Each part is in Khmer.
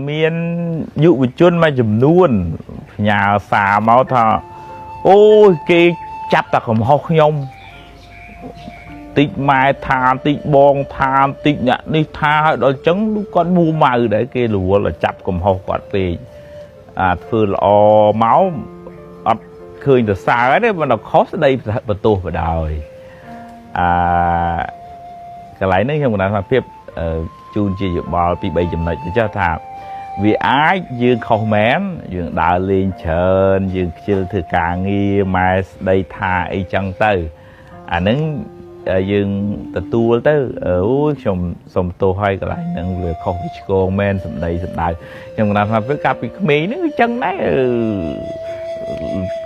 មានយុវជនមួយចំនួនផ្ញើសារមកថាអូយគេចាប់តែកំហុសខ្ញុំតិចម៉ែថាតិចបងថាតិចអ្នកនេះថាឲ្យដល់ចឹងគាត់មួម៉ៅដែរគេរវល់ឲ្យចាប់កំហុសគាត់ពេកអាធ្វើល្អមកអត់ឃើញទៅសើទេមិនដល់ខុសស្ដីបន្ទោសបដ ாய் អាកន្លែងនេះខ្ញុំកណ្ដាលថាភាពជូនជាយោបល់ពី3ចំណុចទៅចុះថាវាអាចយើងខុសមែនយើងដើរលេងច្រើនយើងខ្ជិលធ្វើការងារម៉ែស្ដីថាអីចឹងទៅអាហ្នឹងយើងទទួលទៅអូយខ្ញុំសុំទោសហើយកន្លែងហ្នឹងវាខុសវាឆ្គងមែនសម្ដីសម្ដៅខ្ញុំកណ្ដាលថាពេលកាលពីក្មេងហ្នឹងចឹងដែរ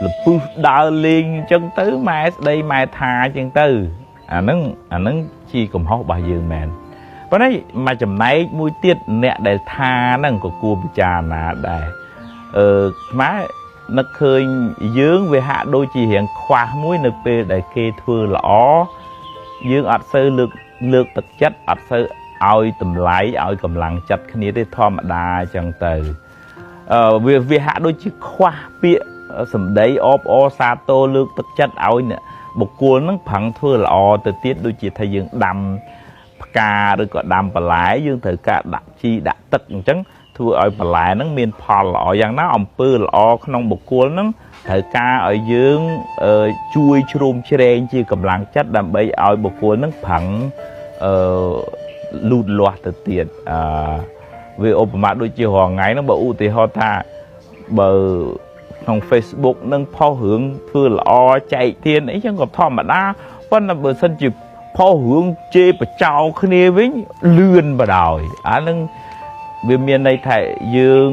លពឹសដើរលេងចឹងទៅម៉ែស្ដីម៉ែថាចឹងទៅអាហ្នឹងជាកំហុសរបស់យើងមែនប៉ុន្តែមួយចំណែកមួយទៀតអ្នកដែលថាហ្នឹងក៏គួរពិចារណាដែរខ្មែរនឹកឃើញយើងវាហាក់ដូចជារៀងខ្វះមួយនៅពេលដែលគេធ្វើល្អយើងអត់សូវលើកទឹកចិត្តអត់សូវឲ្យតម្លៃឲ្យកម្លាំងចិត្តគ្នាទេធម្មតាអញ្ចឹងទៅវាហាក់ដូចជាខ្វះពាក្យសម្ដីអបអរសាទរលើកទឹកចិត្តឲ្យអ្នកបុគ្គលហ្នឹងប្រឹងធ្វើល្អទៅទៀតដូចជាថាយើងដាំផ្កាឬក៏ដាំបន្លែយើងត្រូវការដាក់ជីដាក់ទឹកអញ្ចឹងធ្វើឲ្យបន្លែហ្នឹងមានផលល្អយ៉ាងណាអំពើល្អក្នុងបុគ្គលហ្នឹងត្រូវការឲ្យយើងជួយជ្រោមជ្រែងជាកម្លាំងចិត្តដើម្បីឲ្យបុគ្គលហ្នឹងប្រឹងលូតលាស់ទៅទៀតវាឧបមាដូចជារាល់ថ្ងៃហ្នឹងបើឧទាហរណ៍ថាបើក្នុង Facebook នឹងផុសរឿងធ្វើល្អចែកទានអីចឹងក៏ធម្មតាប៉ុន្តែបើសិនជាផុសរឿងជេរបចោគ្នាវិញលឿនបដ ாய் អានឹងវាមានន័យថាយើង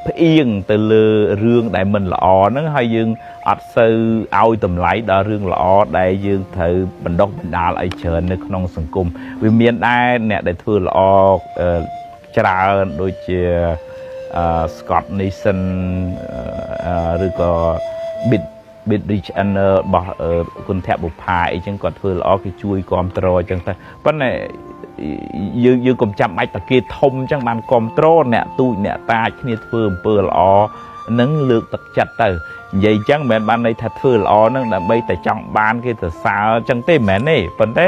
ផ្អៀងទៅលើរឿងដែលមិនល្អហ្នឹងហើយយើងអត់សូវឲ្យតម្លៃដល់រឿងល្អដែលយើងត្រូវបណ្ដុះបណ្ដាលឲ្យច្រើននៅក្នុងសង្គមវាមានដែរអ្នកដែលធ្វើល្អច្រើនដូចជា Scott Nixon ឬក៏ Bit Rich Earner របស់គុណធបុប្ផាអីចឹងគាត់ធ្វើល្អគេជួយគ្រប់គ្រងអញ្ចឹងតែប៉ុន្តែយើងកុំចាំបាច់តែគេធំអញ្ចឹងបានគ្រប់គ្រងអ្នកទូចអ្នកតាចគ្នាធ្វើអំពើល្អនឹងលើកទឹកចិត្តទៅនិយាយអញ្ចឹងមិនមែនបានន័យថាធ្វើល្អនឹងដើម្បីតែចង់បានគេសរសើរអញ្ចឹងទេមិនមែនទេប៉ុន្តែ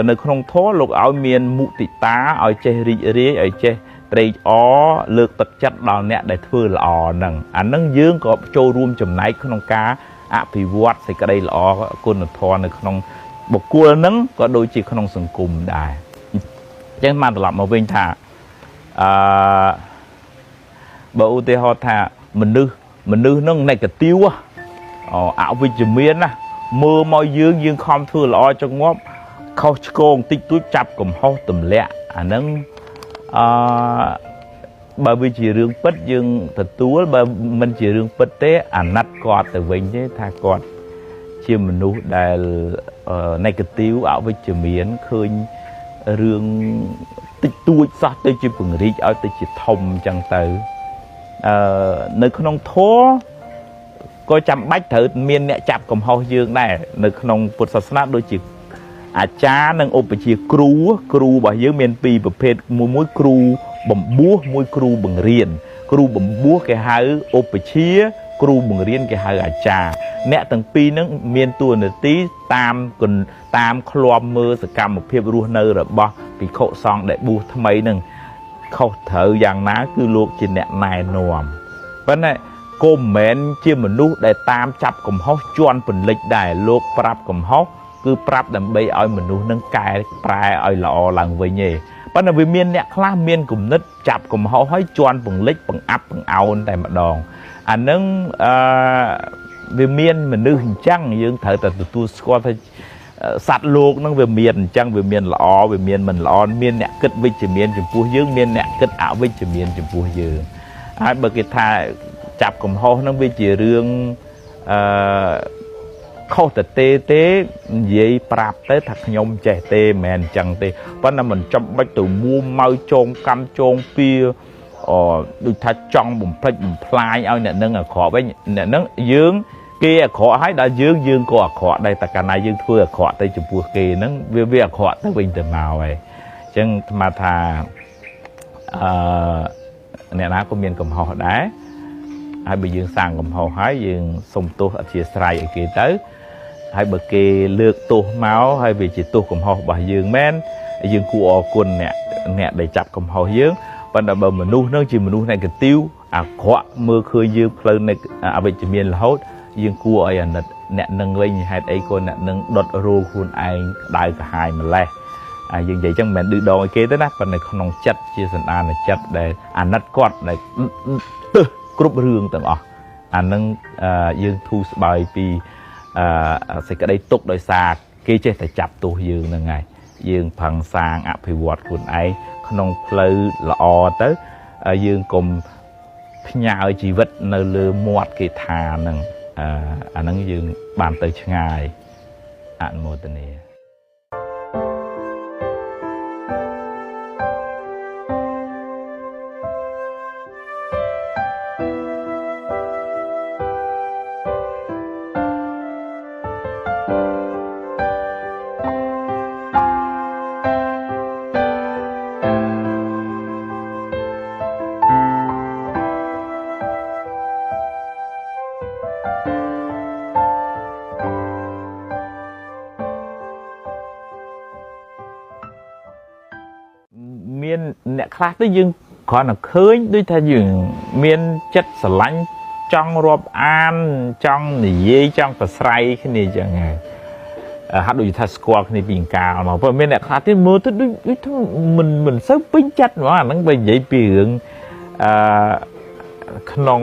នៅក្នុងធម៌លោកឲ្យមានមុទិតាឲ្យចេះរីករាយឲ្យចេះត្រេកអរលើកទឹកចិត្តដល់អ្នកដែលធ្វើល្អហ្នឹងអាហ្នឹងយើងក៏ចូលរួមចំណែកក្នុងការអភិវឌ្ឍសេចក្តីល្អគុណធម៌នៅក្នុងបុគ្គលហ្នឹងក៏ដូចជាក្នុងសង្គមដែរអញ្ចឹងបានត្រឡប់មកវិញថាបើឧទាហរណ៍ថាមនុស្សហ្នឹង negative អវិជ្ជមានណាមើលមកយើងខំធ្វើល្អចងាប់ខុសឆ្គងតិចតួចចាប់កំហុសទម្លាក់អាហ្នឹងបើវាជារឿងពិតយើងទទួលបើមិនជារឿងពិតទេអាណិតគាត់ទៅវិញទេថាគាត់ជាមនុស្សដែល negative អវិជ្ជមានឃើញរឿងតិចតួចសោះទៅជាពង្រីកឲ្យទៅជាធំអញ្ចឹងទៅនៅក្នុងធម៌ក៏ចាំបាច់ត្រូវមានអ្នកចាប់កំហុសយើងដែរនៅក្នុងពុទ្ធសាសនាដូចជាអាចារ្យនិងឧបជាគ្រូរបស់យើងមានពីរប្រភេទមួយគ្រូបំបួសមួយគ្រូបង្រៀនគ្រូបំបួសគេហៅឧបជាគ្រូបង្រៀនគេហៅអាចារ្យអ្នកទាំងពីរហ្នឹងមានតួនាទីតាមឃ្លាំមើលសកម្មភាពរស់នៅរបស់ភិក្ខុសង្ឃដែលបួសថ្មីហ្នឹងខុសត្រូវយ៉ាងណាគឺលោកជាអ្នកណែនាំប៉ុន្តែក៏មិនមែនជាមនុស្សដែលតាមចាប់កំហុសជន់ពន្លិចដែរលោកប្រាប់កំហុសគឺប្រាប់ដើម្បីឲ្យមនុស្សនឹងកែប្រែឲ្យល្អឡើងវិញទេប៉ុន្តែវាមានអ្នកខ្លះមានគំនិតចាប់កំហុសឲ្យជន់ពន្លិចបង្អាប់បង្អោនតែម្ដងអានឹងវាមានមនុស្សអញ្ចឹងយើងត្រូវតែទទួលស្គាល់ថាសត្វលោកនឹងវាមានអញ្ចឹងវាមានល្អវាមានមិនល្អមានអ្នកគិតវិជ្ជមានចំពោះយើងមានអ្នកគិតអវិជ្ជមានចំពោះយើងហើយបើគេថាចាប់កំហុសនឹងវាជារឿងខុសទៅទេនិយាយប្រាប់ទៅថាខ្ញុំចេះទេមិនមែនអញ្ចឹងទេប៉ុន្តែមិនចាំបាច់ទៅមួម៉ៅចងកម្មចងពៀដូចថាចង់បំផ្លិចបំផ្លាញឲ្យអ្នកនឹងអាក្រក់វិញអ្នកនឹងយើងគេអាក្រក់ហើយដល់យើងក៏អាក្រក់ដែរតែកាលណាយើងធ្វើអាក្រក់ទៅចំពោះគេហ្នឹងវាអាក្រក់ទៅវិញទៅមកហើយអញ្ចឹងអាត្មាថា អឺអ្នកណាក៏មានកំហុសដែរហើយបើយើងសាងកំហុសហើយយើងសុំទោសអធិស្ឋានឲ្យគេទៅហើយបើគេលើកទោសមកហើយវាជាទោសកំហុសរបស់យើងមែនយើងគួរអរគុណអ្នកដែលចាប់កំហុសយើងប៉ុន្តែបើមនុស្សនឹងជាមនុស្សអ្នកកទៀវអាក្រក់មើលឃើញយើងផ្លូវនៃអវិជ្ជមានរហូតយើងគួរឲ្យអាណិតអ្នកនឹងវិញហេតុអីក៏អ្នកនឹងដុតរោលខ្លួនឯងក្តៅក្រហាយម្លេះហើយយើងនិយាយចឹងមិនមែនឌឺដងឲ្យគេទេណាប៉ុន្តែក្នុងចិត្តជាសន្តានចិត្តដែលអាណិតគាត់ដែលទើសគ្រប់រឿងទាំងអស់អានឹងយើងធូរស្បើយពីសេចក្តីទុកដោយសារគេចេះតែចាប់ទោសយើងហ្នឹងហើយយើងប្រឹងសាងអភិវឌ្ឍខ្លួនឯងក្នុងផ្លូវល្អទៅយើងកុំផ្ញើជីវិតនៅលើមាត់គេថាហ្នឹងអាហ្នឹងយើងបានទៅឆ្ងាយអនុមោទនាមានអ្នកខ្លះទៅយើងគ្រាន់តែឃើញដូចថាយើងមានចិត្តស្រឡាញ់ចង់រាប់អានចង់និយាយចង់ប្រស្រ័យគ្នាចឹងហើយហាក់ដូចថាស្គាល់គ្នាពីកាលមកព្រោះមានអ្នកខ្លះទៀតមើលទៅដូចថាមិនសូវពេញចិត្តហ្មងអាហ្នឹងបើនិយាយពីរឿងអឺក្នុង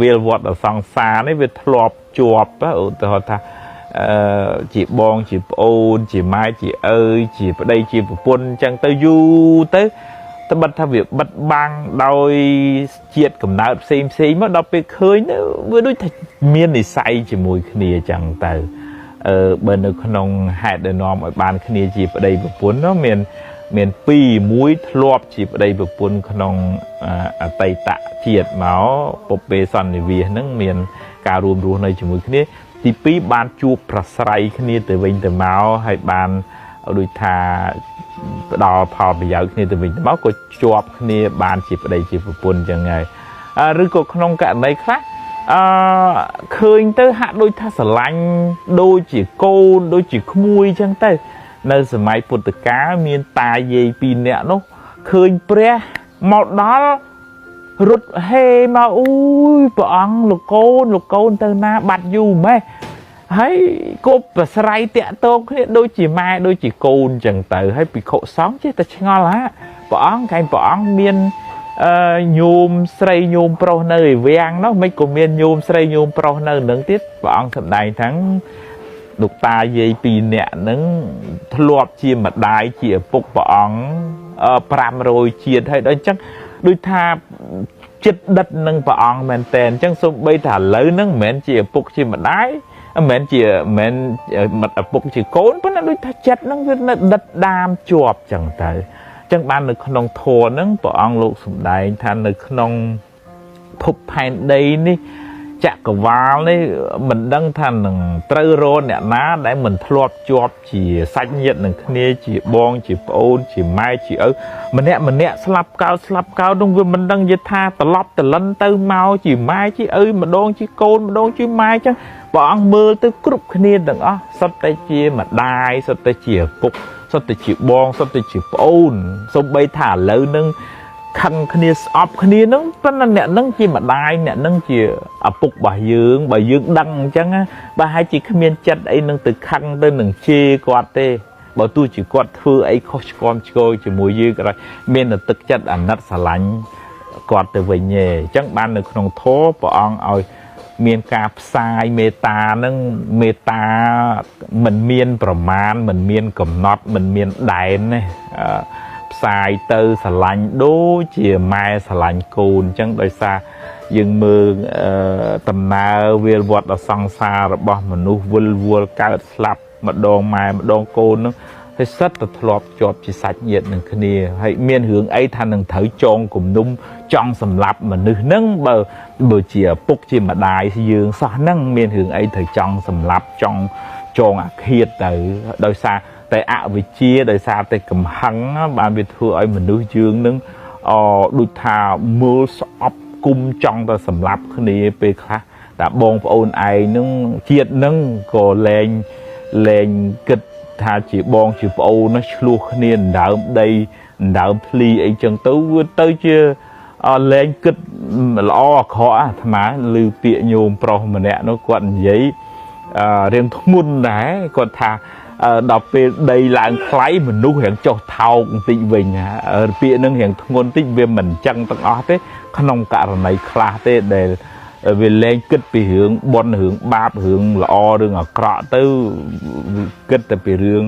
វាលវត្តសង្សារនេះវាធ្លាប់ជាប់ឧទាហរណ៍ថាជាបងជាប្អូនជាម៉ែជាឪជាប្តីជាប្រពន្ធអញ្ចឹងទៅយូរទៅត្បិតថាវាបិទបាំងដោយជាតិកំណើតផ្សេងផ្សេងមកដល់ពេលឃើញទៅវាដូចថាមាននិស័យជាមួយគ្នាអញ្ចឹងទៅបើនៅក្នុងហេតុដែលនាំឲ្យបានគ្នាជាប្តីប្រពន្ធនោះមានពីរមួយធ្លាប់ជាប្តីប្រពន្ធក្នុងអតីតជាតិមកពុព្វេសន្និវាសហ្នឹងមានការរួមរស់នៅជាមួយគ្នាទី2បានជួបប្រស្រ័យគ្នាទៅវិញទៅមកហើយបានដូចថាផ្ដល់ផលប្រយោជន៍គ្នាទៅវិញទៅមកក៏ជាប់គ្នាបានជាប្តីជាប្រពន្ធចឹងហើយឬក៏ក្នុងករណីខ្លះឃើញទៅហាក់ដូចថាស្រឡាញ់ដូចជាកូនដូចជាក្មួយចឹងទៅនៅសម័យពុទ្ធកាលមានតាយាយពីរនាក់នោះឃើញព្រះមកដល់រត់ហេមកអូយព្រះអង្គលោកកូនទៅណាបាត់យូរម៉េះហើយគប់ប្រស្រ័យតាក់ទងគ្នាដូចជាម៉ែដូចជាកូនចឹងទៅហើយភិក្ខុសង្ឃចេះតែឆ្ងល់ហ่าព្រះអង្គខែព្រះអង្គមានញោមស្រីញោមប្រុសនៅឯវាំងនោះមិនក៏មានញោមស្រីញោមប្រុសនៅនឹងទៀតព្រះអង្គសម្ដែងថាលោកតាយាយពីរនាក់ហ្នឹងធ្លាប់ជាម្ដាយជាឪពុកព្រះអង្គ500ជាតិហើយដល់អញ្ចឹងដូចថាចិត្តដិតនឹងព្រះអង្គមែនតើអញ្ចឹងសូម្បីថាឥឡូវហ្នឹងមិនមែនជាឪពុកជាម្ដាយមិនមែនជាមិនមែនឪពុកជាកូនប៉ុន្តែដូចថាចិត្តហ្នឹងវានៅដិតដាមជាប់ចឹងទៅអញ្ចឹងបាននៅក្នុងធម៌ហ្នឹងព្រះអង្គលោកសម្ដែងថានៅក្នុងភពផែនដីនេះចក្រវាលនេះមិនដឹងថានឹងត្រូវរកអ្នកណាដែលមិនធ្លាប់ជាប់ជាសាច់ញាតិនឹងគ្នាជាបងជាប្អូនជាម៉ែជាឪម្នាក់ម្នាក់ស្លាប់កោតស្លាប់កោតនោះវាមិនដឹងយថាត្រឡប់ត្រលិនទៅមកជាម៉ែជាឪម្ដងជាកូនម្ដងជាម៉ែចឹងព្រះអង្គមើលទៅគ្រប់គ្នាទាំងអស់សុទ្ធតែជាម្ដាយសុទ្ធតែជាឪពុកសុទ្ធតែជាបងសុទ្ធតែជាប្អូនសូម្បីថាឥឡូវនឹងខឹងគ្នាស្អប់គ្នានឹងប៉ុន្តែអ្នកនឹងជាម្ដាយអ្នកនឹងជាឪពុករបស់យើងបើយើងដឹងអញ្ចឹងបើហើយជាគ្មានចិត្តអីនឹងទៅខឹងទៅនឹងជេរគាត់ទេបើទោះជាគាត់ធ្វើអីខុសឆ្គំឆ្គងជាមួយយើងក៏ដោយមានតែទឹកចិត្តអាណិតស្រឡាញ់គាត់ទៅវិញទេអញ្ចឹងបាននៅក្នុងធម៌ព្រះអង្គឲ្យមានការផ្សាយមេត្តានឹងមេត្តាមិនមានប្រមាណមិនមានកំណត់មិនមានដែនទេផ្សាយទៅស្រឡាញ់ដូចជាម៉ែស្រឡាញ់កូនអញ្ចឹងដោយសារយើងមើលដំណើរវាលវត្តសង្សាររបស់មនុស្សវិលវល់កើតស្លាប់ម្ដងម៉ែម្ដងកូនហ្នឹងហើយសិតតែធ្លាប់ជាប់ជាសាច់ញាតិនឹងគ្នាហើយមានរឿងអីថានឹងត្រូវចងគំនុំចង់សម្លាប់មនុស្សហ្នឹងបើជាឪពុកជាម្ដាយយើងសោះហ្នឹងមានរឿងអីត្រូវចង់សម្លាប់ចង់ចងអាឃាតទៅដោយសារតែអវិជ្ជាដោយសារតែកំហឹងបានវាធ្វើឲ្យមនុស្សយើងនឹង អដូចថាមើលស្អប់គុំចង់តែសម្លាប់គ្នាពេលខ្លះតែបងប្អូនឯងនឹងជាតិនឹងក៏លែងលែងគិតថាជាបងជាប្អូនណាឆ្លោះគ្នាដណ្ដើមដីដណ្ដើមភ្លីអីចឹងទៅវាទៅជាលែងគិតល្អអាក្រក់អាត្មាឮពាក្យញោមប្រុសម្នាក់នោះគាត់និយាយរៀងធ្ងន់ដែរគាត់ថាដល់ពេលដីឡើងថ្លៃមនុស្សរៀងចុះថោកបន្តិចវិញពាក្យនឹងរៀងធ្ងន់តិចវាមិនចឹងទាំងអស់ទេក្នុងករណីខ្លះទេដែលវាលែងគិតពីរឿងបុណ្យរឿងបាបរឿងល្អរឿងអាក្រក់ទៅគិតតែពីរឿង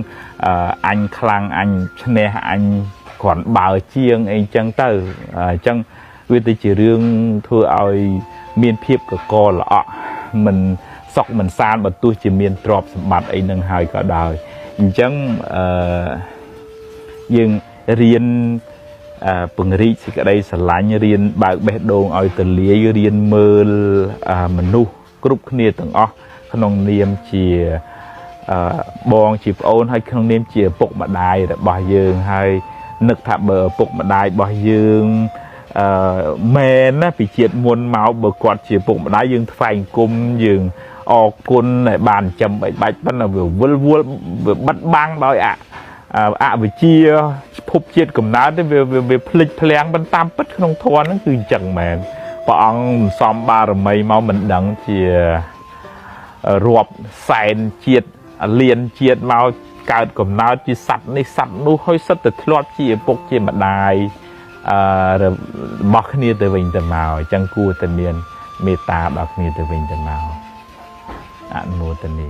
អញខ្លាំងអញឈ្នះអញគ្រាន់បើជាងអីចឹងទៅអញ្ចឹងវាទៅជារឿងធ្វើឲ្យមានភាពកកល្អក់មិនសុកមិនសានបើទោះជាមានទ្រព្យសម្បត្តិអីនឹងហើយក៏ដោយអញ្ចឹងអឺយើងរៀនពង្រីកសេចក្តីស្រឡាញ់រៀនបើកបេះដូងឲ្យទលាយរៀនមើលមនុស្សគ្រប់គ្នាទាំងអស់ក្នុងនាមជាបងជាប្អូនហើយក្នុងនាមជាឪពុកម្ដាយរបស់យើងហើយនឹកថាបើឪពុកម្ដាយរបស់យើងមែនណាពីជាតិមុនមកបើគាត់ជាពុកម្ដាយយើងថ្វាយគុំយើងអរគុណដែលបានចិញ្ចឹមបីបាច់ប៉ុន្តែវាវិលវល់វាបិទបាំងដោយអវិជ្ជាភពជាតិកំណើតទេវាភ្លេចភ្លាំងបន្តាមពិតក្នុងធម៌ហ្នឹងគឺអញ្ចឹងមែនព្រះអង្គសំបារមីមកមិនដឹងជារាប់សែនជាតិលានជាតិមកកើតកំណើតជាសត្វនេះសត្វនោះហើយសិតតែធ្លាប់ជាឪពុកជាម្ដាយរបស់គ្នាទៅវិញទៅមកអញ្ចឹងគួរតែមានមេត្តាដល់គ្នាទៅវិញទៅមកអនុមោទនា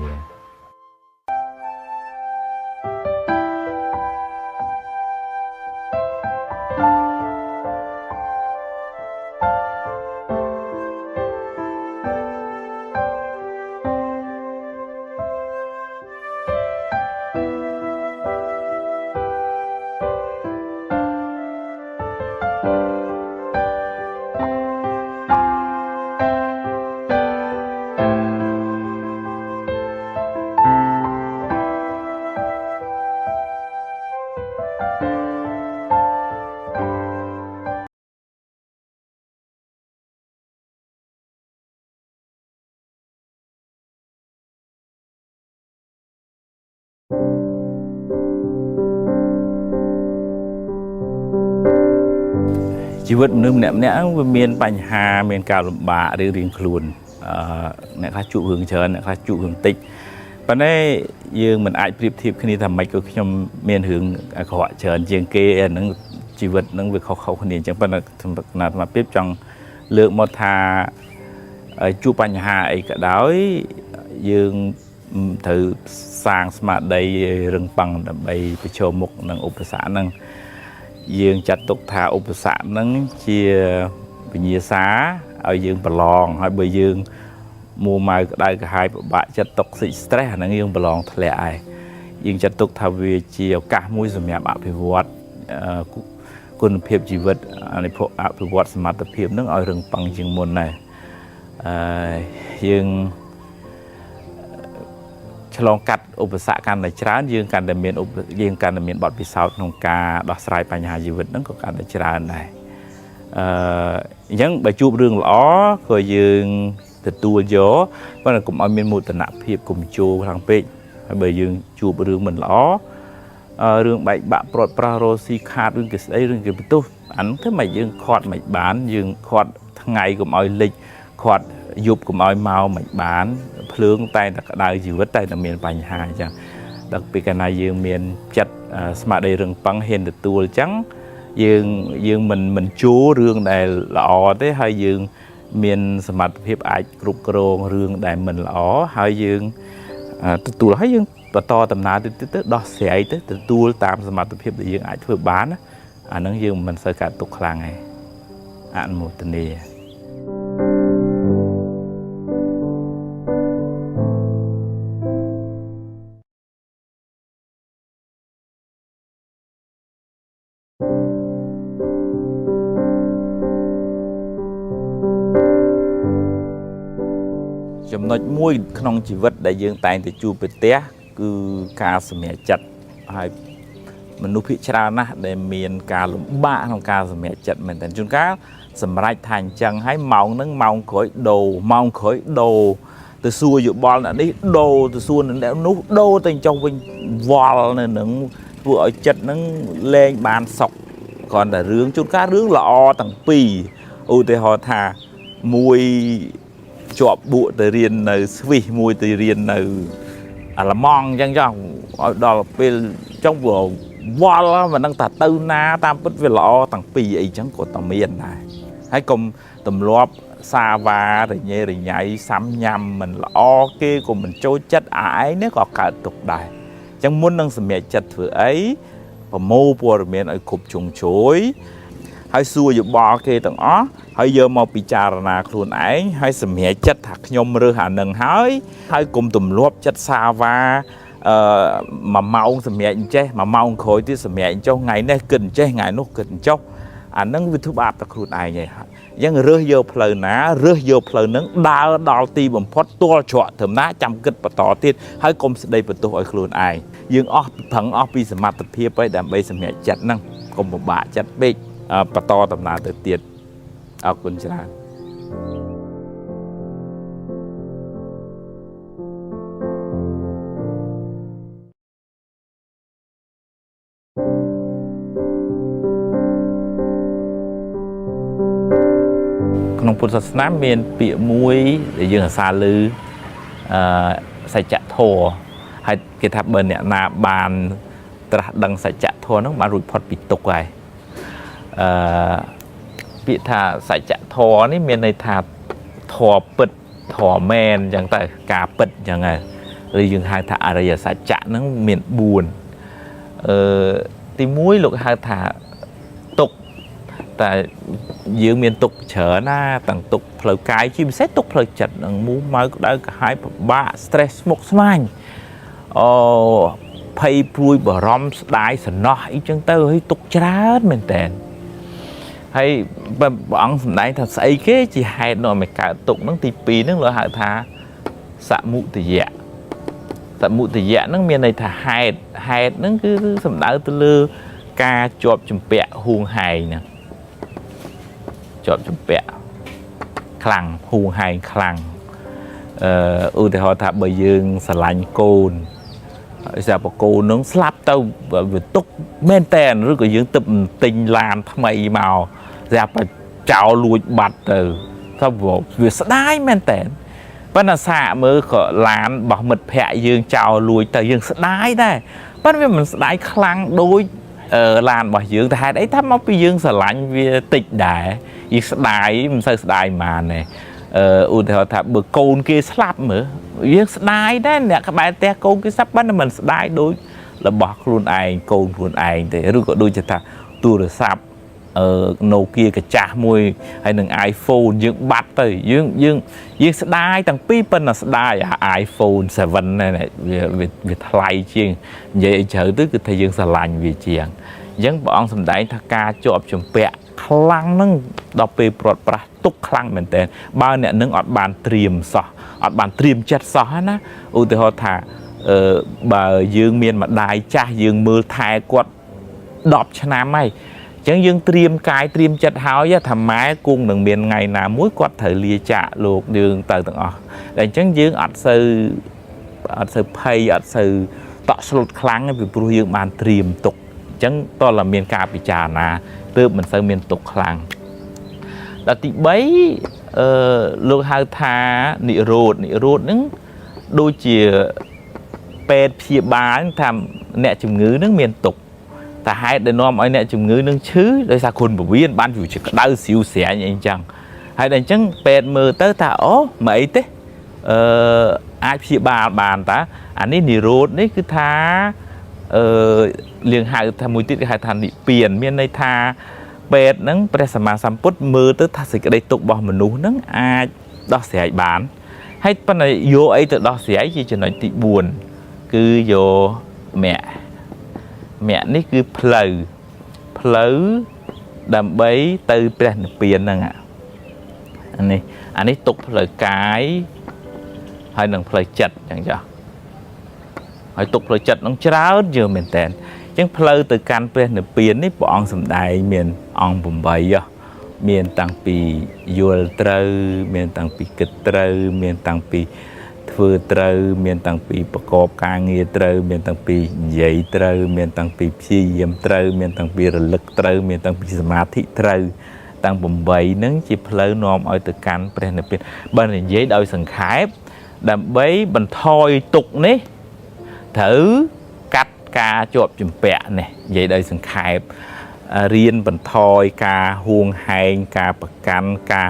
ជីវិតមនុស្សម្នាក់ម្នាក់វាមានបញ្ហាមានការលំបាករៀងៗខ្លួនអ្នកខ្លះជួបរឿងច្រើនអ្នកខ្លះជួបរឿងតិចប៉ុន្តែយើងមិនអាចប្រៀបធៀបគ្នាថាម៉េចក៏ខ្ញុំមានរឿងអាក្រក់ច្រើនជាងគេអាហ្នឹងជីវិតហ្នឹងវាខុសៗគ្នាអញ្ចឹងប៉ុន្តែអាត្មាភាពចង់លើកមកថាជួបបញ្ហាអីក៏ដោយយើងត្រូវសាងស្មារតីរឹងប៉ឹងដើម្បីប្រឈមមុខនឹងឧបសគ្គហ្នឹងយើងចាត់ទុកថាឧបសគ្គហ្នឹងជាវិញ្ញាសាឲ្យយើងប្រឡងហើយបើយើងមួម៉ៅក្តៅក្រហាយពិបាកចិត្តតុកសិច stress អាហ្នឹងយើងប្រឡងធ្លាក់ហើយយើងចាត់ទុកថាវាជាឱកាសមួយសម្រាប់អភិវឌ្ឍគុណភាពជីវិតអភិវឌ្ឍសមត្ថភាពហ្នឹងឲ្យរឹងប៉ឹងជាងមុនដែរយើងឆ្លងកាត់ឧបសគ្គកាន់តែច្រើនយើងកាន់តែមានយើងកាន់តែមានបទពិសោធន៍ក្នុងការដោះស្រាយបញ្ហាជីវិតហ្នឹងក៏កាន់តែច្រើនដែរអញ្ចឹងបើជួបរឿងល្អក៏យើងទទួលយកប៉ុន្តែកុំឲ្យមានមោទនភាពកុំជោខ្លាំងពេកហើយបើយើងជួបរឿងមិនល្អរឿងបែកបាក់ព្រាត់ប្រាសរស៊ីខាតរឿងគេស្ដីរឿងគេបន្ទោសអាហ្នឹងធ្វើម៉េចយើងខាត់មិនបានយើងខាត់ថ្ងៃកុំឲ្យលិចខាត់យប់កុំឲ្យមកមិនបានភ្លើងតែតែក្តៅជីវិតតែតែមានបញ្ហាអញ្ចឹងដល់ពេលកាលណាយើងមានចិត្តស្មារតីរឹងប៉ឹងហ៊ានទទួលអញ្ចឹងយើងមិនជួរឿងដែលល្អទេហើយយើងមានសមត្ថភាពអាចគ្រប់គ្រងរឿងដែលមិនល្អហើយយើងទទួលហើយយើងបន្តដំណើរទៅទៅដោះស្រាយទៅទទួលតាមសមត្ថភាពដែលយើងអាចធ្វើបានអាហ្នឹងយើងមិនសូវកើតទុក្ខខ្លាំងទេអនុមោទនាចំណុចមួយក្នុងជីវិតដែលយើងតែងតែជួបប្រទះគឺការសម្រេចចិត្តហើយ មនុស្សភាគច្រើនណាស់ដែលមានការលំបាកក្នុងការសម្រេចចិត្តមែនតើជួនកាលសម្រេចថាអញ្ចឹងហើយម៉ោងហ្នឹងម៉ោងក្រោយដូរម៉ោងក្រោយដូរទៅសួរយោបល់អ្នកនេះដូរទៅសួរអ្នកនោះដូរទៅចុះវិញវល់នៅនឹងធ្វើឲ្យចិត្តហ្នឹងលែងបានសុខគ្រាន់តែរឿងជួនកាលរឿងល្អទាំងពីរឧទាហរណ៍ថាមួយជាប់បួកទៅរៀននៅស្វីសមួយទៅរៀននៅអាល្លឺម៉ង់អញ្ចឹងចុះឲ្យដល់ពេលចុងវាវល់មិនដឹងថាទៅណាតាមពិតវាល្អទាំងពីរអីចឹងក៏តែមានដែរហើយកុំទម្លាប់សាវ៉ារញ៉េរញ៉ៃសាំញ៉ាំមិនល្អគេក៏មិនចូលចិត្តអាឯងនេះក៏កើតទុកដែរអញ្ចឹងមុននឹងសម្រេចចិត្តធ្វើអីប្រមូលព័ត៌មានឲ្យគ្រប់ជ្រុងជ្រោយហើយសួរយោបល់គេទាំងអស់ហើយយកមកពិចារណាខ្លួនឯងហើយសម្រេចចិត្តថាខ្ញុំរើសអានឹងហើយហើយកុំទម្លាប់ចិត្តសាវ៉ាអឺមួយម៉ោងសម្រេចអញ្ចេះមួយម៉ោងក្រោយទៀតសម្រេចអញ្ចុះថ្ងៃនេះគិតអញ្ចេះថ្ងៃនោះគិតអញ្ចុះអានឹងវាធ្វើបាបតែខ្លួនឯងឯងអញ្ចឹងរើសយកផ្លូវណារើសយកផ្លូវហ្នឹងដើរដល់ទីបំផុតទាល់ច្រកត្រឹមណាចាំគិតបន្តទៀតហើយកុំស្ដីបន្ទោសឲ្យខ្លួនឯងយើងអស់ប្រឹងអស់ពីសមត្ថភាពហើយដើម្បីសម្រេចចិត្តហ្នឹងកុំពិបាកចិត្តពេកបន្តដំណើរទៅទៀតអរគុណច្រើនក្នុងពុទ្ធសាសនាមានពាក្យមួយដែលយើងអាសាឮអឺសច្ចធម៌ហើយគេថាបើអ្នកណាបានត្រាស់ដឹងសច្ចធម៌ហ្នឹងបានរួចផុតពីទុក្ខហើយអឺពាក្យថាសច្ចធម៌នេះមានន័យថាធម៌ពិតធម៌មែនអញ្ចឹងទៅការពិតអញ្ចឹងហើយឬយើងហៅថាអរិយសច្ចៈហ្នឹងមាន4អឺទី1លោកហៅថាទុក្ខតែយើងមានទុក្ខច្រើនណាទាំងទុក្ខផ្លូវកាយជាពិសេសទុក្ខផ្លូវចិត្តនឹងមូម៉ៅក្តៅក្រហាយពិបាក stress ស្មុគស្មាញអូភ័យព្រួយបារម្ភស្ដាយសំណោះអីចឹងទៅហើយទុក្ខច្រើនមែនតើហើយព្រះអង្គសម្ដែងថាស្អីគេជាហេតុនាំឲ្យកើតទុក្ខហ្នឹងទី2ហ្នឹងលោកហៅថាសមុទយៈសមុទយៈហ្នឹងមានន័យថាហេតុហេតុហ្នឹងគឺសំដៅទៅលើការជាប់ជំពាក់ហួងហែងហ្នឹងជាប់ជំពាក់ខ្លាំងហួងហែងខ្លាំងឧទាហរណ៍ថាបើយើងស្រឡាញ់កូនស្រាប់កូននឹងស្លាប់ទៅវាទុកមែនតែនឬក៏យើងទៅទិញឡានថ្មីមកស្រាប់តែចោលលួចបាត់ទៅថាវាស្ដាយមែនតែនប៉ុន្តែសាកមើលក៏ឡានរបស់មិត្តភ័ក្តិយើងចោលលួចទៅយើងស្ដាយដែរប៉ុន្តែវាមិនស្ដាយខ្លាំងដូចឡានរបស់យើងតែហេតុអីថាមកពីយើងស្រឡាញ់វាតិចដែរយើងស្ដាយមិនសូវស្ដាយប៉ុន្មានទេឧទាហរណ៍ថាបើកូនគេស្លាប់មើលយើងស្ដាយដែរអ្នកក្បែរផ្ទះកូនគេស្លាប់ប៉ុន្តែមិនស្ដាយដូចរបស់ខ្លួនឯងកូនខ្លួនឯងទេឬក៏ដូចជាថាទូរស័ព្ទ Nokia កាចាស់មួយហើយនឹង iPhone យើងបាត់ទៅយើងយើងយើងស្ដាយទាំងពីរប៉ុន្តែស្ដាយអា iPhone 7នេះវាថ្លៃជាងនិយាយឲ្យជ្រៅទៅគឺថាយើងស្រឡាញ់វាជាងអញ្ចឹងព្រះអង្គសម្ដែងថាការជាប់ជំពាក់ខ្លាំងហ្នឹងដល់ពេលព្រាត់ប្រាសទុកខ្លាំងមែនតើបើអ្នកនឹងអត់បានត្រៀមសោះអត់បានត្រៀមចិត្តសោះណាឧទាហរណ៍ថាបើយើងមានម្ដាយចាស់យើងមើលថែគាត់10ឆ្នាំហើយអញ្ចឹងយើងត្រៀមកាយត្រៀមចិត្តហើយថាម៉ែគង់នឹងមានថ្ងៃណាមួយគាត់ត្រូវលាចាកលោកយើងទៅទាំងអស់តែអញ្ចឹងយើងអត់សូវភ័យអត់សូវតក់ស្លុតខ្លាំងពីព្រោះយើងបានត្រៀមទុកអញ្ចឹងតើមានការពិចារណាទើបមិនសូវមានទុកខ្លាំងដល់ទី3លោកហៅថានិរោធនិរោធហ្នឹងដូចជាពេទ្យព្យាបាលថាអ្នកជំងឺហ្នឹងមានទុកតែហេតុដែលនាំឲ្យអ្នកជំងឺនឹងឈឺដោយសារគុណពវៀនបានជាក្តៅស្រាវស្រាញអីចឹងហើយដល់អញ្ចឹងពេទ្យមើលទៅថាអូមិនអីទេអាចព្យាបាលបានតាអានេះនិរោធនេះគឺថាលៀងហៅថាមួយទៀតគេហៅថានិព្វានមានន័យថាពេទ្យហ្នឹងព្រះសម្មាសម្ពុទ្ធមើលទៅថាសេចក្តីទុក្ខរបស់មនុស្សហ្នឹងអាចដោះស្រាយបានហើយប៉ុន្តែយកអីទៅដោះស្រាយជាចំណុចទី4គឺយកមគ្គមគ្គនេះគឺផ្លូវដើម្បីទៅព្រះនិព្វានហ្នឹងអានេះទុកផ្លូវកាយហើយនឹងផ្លូវចិត្តអញ្ចឹងចាស់ហើយទុកផ្លូវចិត្តហ្នឹងច្រើនយើងមែនតើអ អញ្ចឹងផ្លូវទៅកាន់ព្រះនិព្វាននេះព្រះអង្គសម្ដែងមានអង្គ8ហ៎មានតាំងពីយល់ត្រូវមានតាំងពីគិតត្រូវមានតាំងពីធ្វើត្រូវមានតាំងពីប្រកបការងារត្រូវមានតាំងពីនិយាយត្រូវមានតាំងពីព្យាយាមត្រូវមានតាំងពីរលឹកត្រូវមានតាំងពីសមាធិត្រូវតាំង8ហ្នឹងជាផ្លូវនាំឲ្យទៅកាន់ព្រះនិព្វានបើនិយាយដោយសង្ខេបដើម្បីបន្ថយទុក្ខនេះត្រូវកាត់ការជាប់ជំពាក់នេះនិយាយដោយសង្ខេបរៀនបន្ថយការហួងហែងការប្រកាន់ការ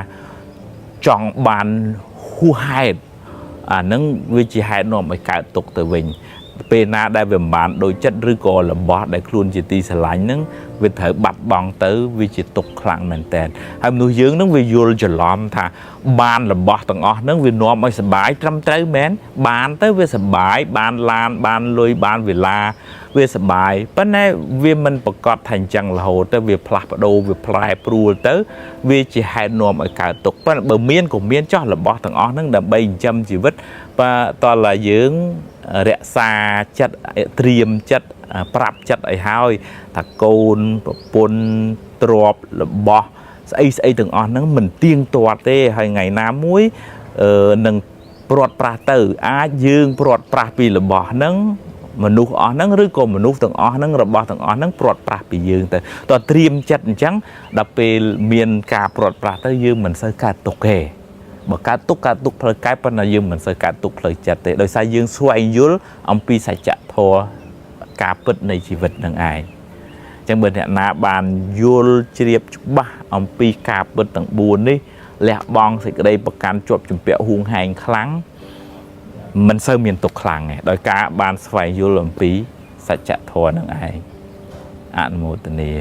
ចង់បានហួសហេតុអាហ្នឹងវាជាហេតុនាំឲ្យកើតទុក្ខទៅវិញពេលណាដែលវាមិនបានដូចចិត្តឬក៏របស់ដែលខ្លួនជាទីស្រឡាញ់ហ្នឹងវាត្រូវបាត់បង់ទៅវាជាទុក្ខខ្លាំងមែនតើហើយមនុស្សយើងហ្នឹងវាយល់ច្រឡំថាបានរបស់ទាំងអស់ហ្នឹងវានាំឲ្យសប្បាយត្រឹមត្រូវមែនបានទៅវាសប្បាយបានឡានបានលុយបានវេលាវាសប្បាយប៉ុន្តែវាមិនប្រកាសថាអញ្ចឹងរហូតទៅវាផ្លាស់ប្ដូរវាប្រែប្រួលទៅវាជាហេតុនាំឲ្យកើតទុក្ខប៉ុន្តែបើមានក៏មានចោះរបស់ទាំងអស់ហ្នឹងដើម្បីចិញ្ចឹមជីវិតបើតើឡាយើងរក្សាចិត្តត្រៀមចិត្តប្រាប់ចិត្តឲ្យហើយថាកូនប្រពន្ធទ្រព្យរបស់ស្អីស្អីទាំងអស់ហ្នឹងមិនទៀងទាត់ទេហើយថ្ងៃណាមួយនឹងព្រាត់ប្រាសទៅអាចយើងព្រាត់ប្រាសពីរបស់ហ្នឹងមនុស្សអស់ហ្នឹងឬក៏មនុស្សទាំងអស់ហ្នឹងរបស់ទាំងអស់ហ្នឹងព្រាត់ប្រាសពីយើងទៅតើត្រៀមចិត្តអញ្ចឹងដល់ពេលមានការព្រាត់ប្រាសទៅយើងមិនសូវកើតទុក្ខទេបើកើតទុក្ខកើតទុក្ខផ្លូវកាយប៉ុន្តែយើងមិនសូវកើតទុក្ខផ្លូវចិត្តទេដោយសារយើងស្វែងយល់អំពីសច្ចធម៌ការពិតនៃជីវិតនឹងឯងអញ្ចឹងបើអ្នកណាបានយល់ជ្រាបច្បាស់អំពីការពិតទាំង4នេះលះបង់សេចក្តីប្រកាន់ជាប់ជំពាក់ហួងហែងខ្លាំងមិនសូវមានទុក្ខខ្លាំងទេដោយការបានស្វែងយល់អំពីសច្ចធម៌នឹងឯងអនុមោទនា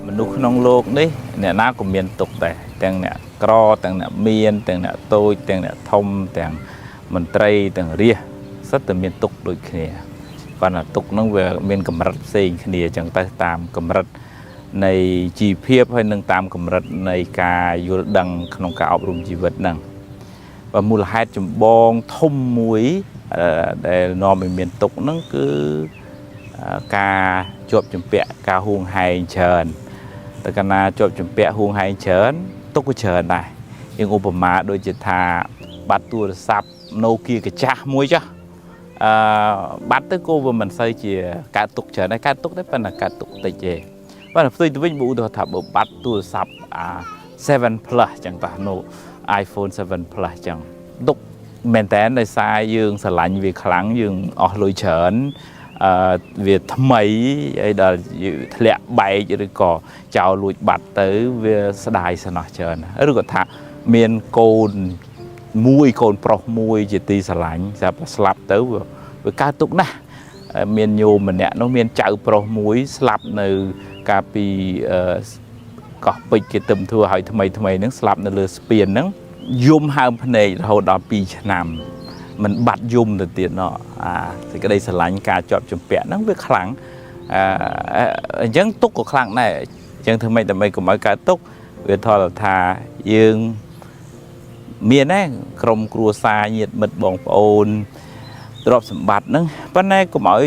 មនុស្សក្នុងโลกនេះអ្នកណាក៏មានទុក្ខដែរទាំងអ្នកក្រទាំងអ្នកមានទាំងអ្នកតូចទាំងអ្នកធំទាំងមន្ត្រីទាំងរាស្ត្រសុទ្ធតែមានទុក្ខដូចគ្នាប៉ុន្តែទុក្ខហ្នឹងវាមានកម្រិតផ្សេងគ្នាអញ្ចឹងទៅតាមកម្រិតនៃជីវភាពហើយនិងតាមកម្រិតនៃការយល់ដឹងក្នុងការអប់រំជីវិតហ្នឹងបើមូលហេតុចម្បងធំមួយដែលនាំឲ្យមានទុក្ខហ្នឹងគឺការជាប់ជំពាក់ការហួងហែងច្រើនតែកាលណាជាប់ជំពាក់ហួងហែងច្រើនទុក្ខក៏ច្រើនដែរយើងឧបមាដូចជាថាបាត់ទូរស័ព្ទ Nokia កាចាស់មួយចុះបាត់ទៅក៏វាមិនសូវជាកើតទុក្ខច្រើនដែរកើតទុក្ខដែរប៉ុន្តែកើតទុក្ខតិចទេប៉ុន្តែផ្ទុយទៅវិញបើឧទាហរណ៍ថាបើបាត់ទូរស័ព្ទអា7 Plus ចឹងតោះ No iPhone 7 Plus ចឹងទុក្ខមែនតើដោយសារយើងស្រឡាញ់វាខ្លាំងយើងអស់លុយច្រើនវាថ្មីហើយដល់ធ្លាក់បែកឬក៏ចោលលួចបាត់ទៅវាស្ដាយស្ណោះច្រើនឬក៏ថាមានកូនមួយកូនប្រុសមួយជាទីស្រឡាញ់ស្រាប់តែស្លាប់ទៅវាកើតទុក្ខណាស់មានញោមម្នាក់នោះមានចៅប្រុសមួយស្លាប់នៅកាលពីកោះពេជ្រគេទឹមធ្វើឲ្យថ្មីថ្មីហ្នឹងស្លាប់នៅលើស្ពានហ្នឹងយំហើមភ្នែករហូតដល់2ឆ្នាំមិនបាត់យំទៅទៀតណោះអាសេចក្តីស្រឡាញ់ការជាប់ជំពាក់ហ្នឹងវាខ្លាំងអញ្ចឹងទុក្ខក៏ខ្លាំងដែរអញ្ចឹងធ្វើម៉េចដើម្បីកុំឲ្យកើតទុក្ខវាថតថាយើងមានដែរក្រុមគ្រួសារញាតិមិត្តបងប្អូនទ្រព្យសម្បត្តិហ្នឹងប៉ុន្តែកុំឲ្យ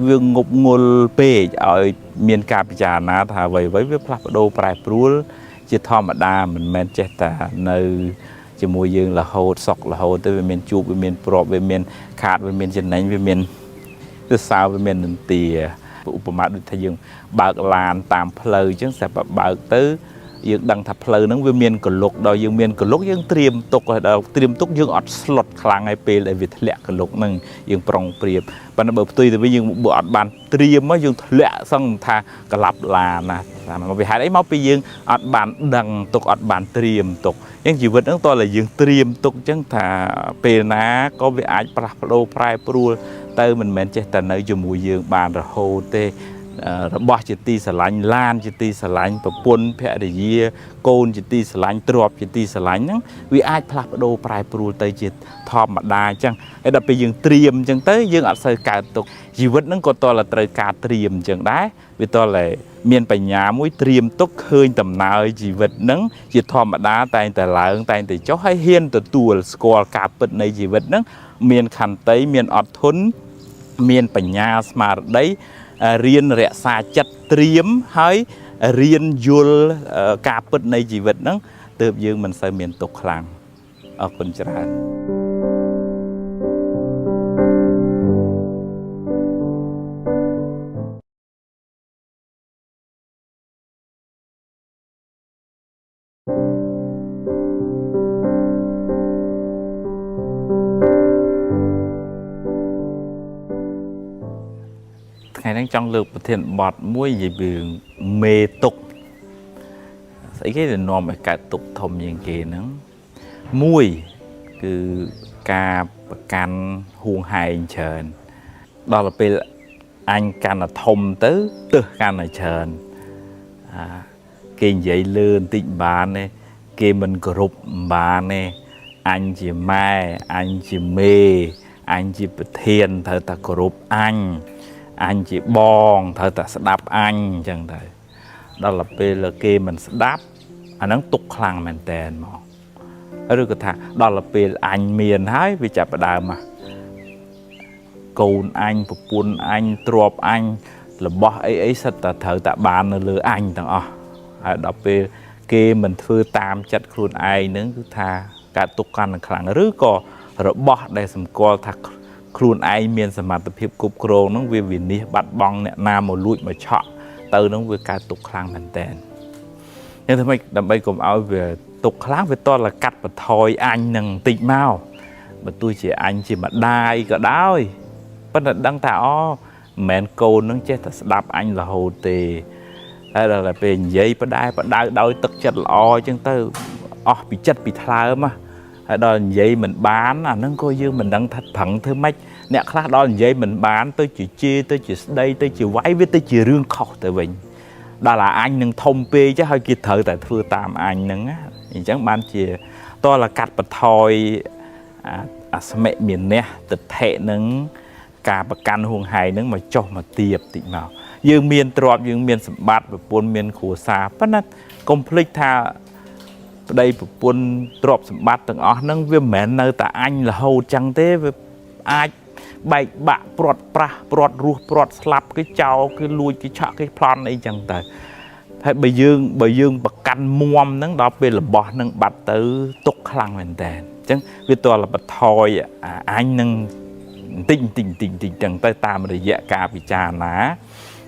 វាងប់ងល់ពេកឲ្យមានការពិចារណាថាអ្វីៗវាផ្លាស់ប្ដូរប្រែប្រួលជាធម្មតាមិនមែនចេះតែនៅជាមួយយើងរហូតសុករហូតទៅវាមានជួបវាមានប្របវាមានខាតវាមានចំណេញវាមានទិសោវាមាននន្ទាឧបមាដូចថាយើងបើកឡានតាមផ្លូវអញ្ចឹងស្រាប់តែបើកទៅយើងដឹងថាផ្លូវហ្នឹងវាមានកលុកដល់យើងមានកលុកយើងត្រៀមទុកឲ្យដល់ត្រៀមទុកយើងអត់ស្លុតខ្លាំងហើយពេលដែលវាធ្លាក់កលុកហ្នឹងយើងប្រុងប្រៀបប៉ុន្តែបើផ្ទុយទៅវិញយើងបើអត់បានត្រៀមមកយើងធ្លាក់សឹងថាក្លាប់ឡានណាតាមមកពីហេតុអីមកពីយើងអត់បានដឹងទុកអត់បានត្រៀមទុកអញ្ចឹងជីវិតហ្នឹងតើតែយើងត្រៀមទុកអញ្ចឹងថាពេលណាក៏វាអាចផ្លាស់ប្ដូរប្រែប្រួលទៅមិនមែនចេះតែនៅជាមួយយើងបានរហូតទេ របស់ជាទីស្រឡាញ់ឡានជាទីស្រឡាញ់ប្រពន្ធភរិយាកូនជាទីស្រឡាញ់ទ្រព្យជាទីស្រឡាញ់ហ្នឹងវាអាចផ្លាស់ប្ដូរប្រែប្រួលទៅជាធម្មតាអញ្ចឹងហើយដល់ពេលយើងត្រៀមអញ្ចឹងទៅយើងអត់សូវកើតទុក្ខជីវិតហ្នឹងក៏តតែត្រូវការត្រៀមអញ្ចឹងដែរវាតតែមានបញ្ញាមួយត្រៀមទុកឃើញដំណើរជីវិតហ្នឹងជាធម្មតាតែងតែឡើងតែងតែចុះហើយហ៊ានទទួលស្គាល់ការពិតនៃជីវិតហ្នឹងមានខន្តីមានអត់ធន់មានបញ្ញាស្មារតីរៀនរក្សាចិត្តត្រៀមហើយរៀនយល់ការពិតនៃជីវិតហ្នឹងទើបយើងមិនសូវមានទុក្ខខ្លាំងអរគុណច្រើនថ្ងៃហ្នឹងចង់លើកប្រធានបទមួយនិយាយពីមេទុក្ខស្អីគេដែលនាំឲ្យកើតទុក្ខធំជាងគេហ្នឹងមួយគឺការប្រកាន់ហួងហែងច្រើនដល់ពេលអញកាន់តែធំទៅទើសកាន់តែច្រើនគេនិយាយលឿនតិចបានទេគេមិនគោរពបានទេអញជាម៉ែអញជាមេអញជាប្រធានត្រូវតែគោរពអញអញជាបងត្រូវតែស្ដាប់អញអញ្ចឹងទៅដល់ពេលគេមិនស្ដាប់អាហ្នឹងទុក្ខខ្លាំងមែនតែនមកឬក៏ថាដល់ពេលអញមានហើយវាចាប់ផ្ដើមមកកូនអញប្រពន្ធអញទ្រព្យអញរបស់អីអីសិតតែត្រូវតែបាននៅលើអញទាំងអស់ហើយដល់ពេលគេមិនធ្វើតាមចិត្តខ្លួនឯងហ្នឹងគឺថាកើតទុក្ខកាន់តែខ្លាំងឬក៏របស់ដែលសម្គាល់ថាខ្លួនឯងមានសមត្ថភាពគ្រប់គ្រងហ្នឹងវាវិនិច្ឆ័យបាត់បង់អ្នកណាមកលួចមកឆក់ទៅហ្នឹងវាកើតទុក្ខខ្លាំងមែនតើយ៉ាងធ្វើម៉េចដើម្បីកុំឲ្យវាទុក្ខខ្លាំងវាតតែកាត់បន្ថយអញនឹងបន្តិចមកបើទោះជាអញជាម្ដាយក៏ដោយប៉ុន្តែដឹងថាអូមិនមែនកូននឹងចេះតែស្ដាប់អញរហូតទេហើយដល់ពេលនិយាយបដែបដៅដោយទឹកចិត្តល្អអញ្ចឹងទៅអស់ពីចិត្តពីថ្លើមហើយដល់និយាយមិនបានអាហ្នឹងក៏យើងមិនដឹងថាប្រឹងធ្វើម៉េចអ្នកខ្លះដល់និយាយមិនបានទៅជាជេរទៅជាស្ដីទៅជាវាយវាទៅជារឿងខុសទៅវិញដល់អាអញនឹងធំពេកហើយគេត្រូវតែធ្វើតាមអញហ្នឹងអញ្ចឹងបានជាតលកាត់បន្ថយអាស្មិមានះទិដ្ឋិនឹងការប្រកាន់ហួងហែងហ្នឹងមកចុះមកទៀបតិចមកយើងមានទ្រព្យយើងមានសម្បត្តិប្រពន្ធមានគ្រួសារប៉ុន្តែកុំភ្លេចថាប្តីប្រពន្ធទ្រព្យសម្បត្តិទាំងអស់ហ្នឹងវាមិនមែននៅតែអញរហូតចឹងទេវាអាចបែកបាក់ព្រាត់ប្រាសព្រាត់រស់ព្រាត់ស្លាប់គេចោលគេលួចគេឆក់គេប្លន់អីចឹងទៅហើយបើយើងប្រកាន់មុំហ្នឹងដល់ពេលរបស់ហ្នឹងបាត់ទៅទុកខ្លាំងមែនតើអញ្ចឹងវាតលបន្ថយអញនឹងបន្តិចបន្តិចបន្តិចបន្តិចចឹងទៅតាមរយៈការពិចារណា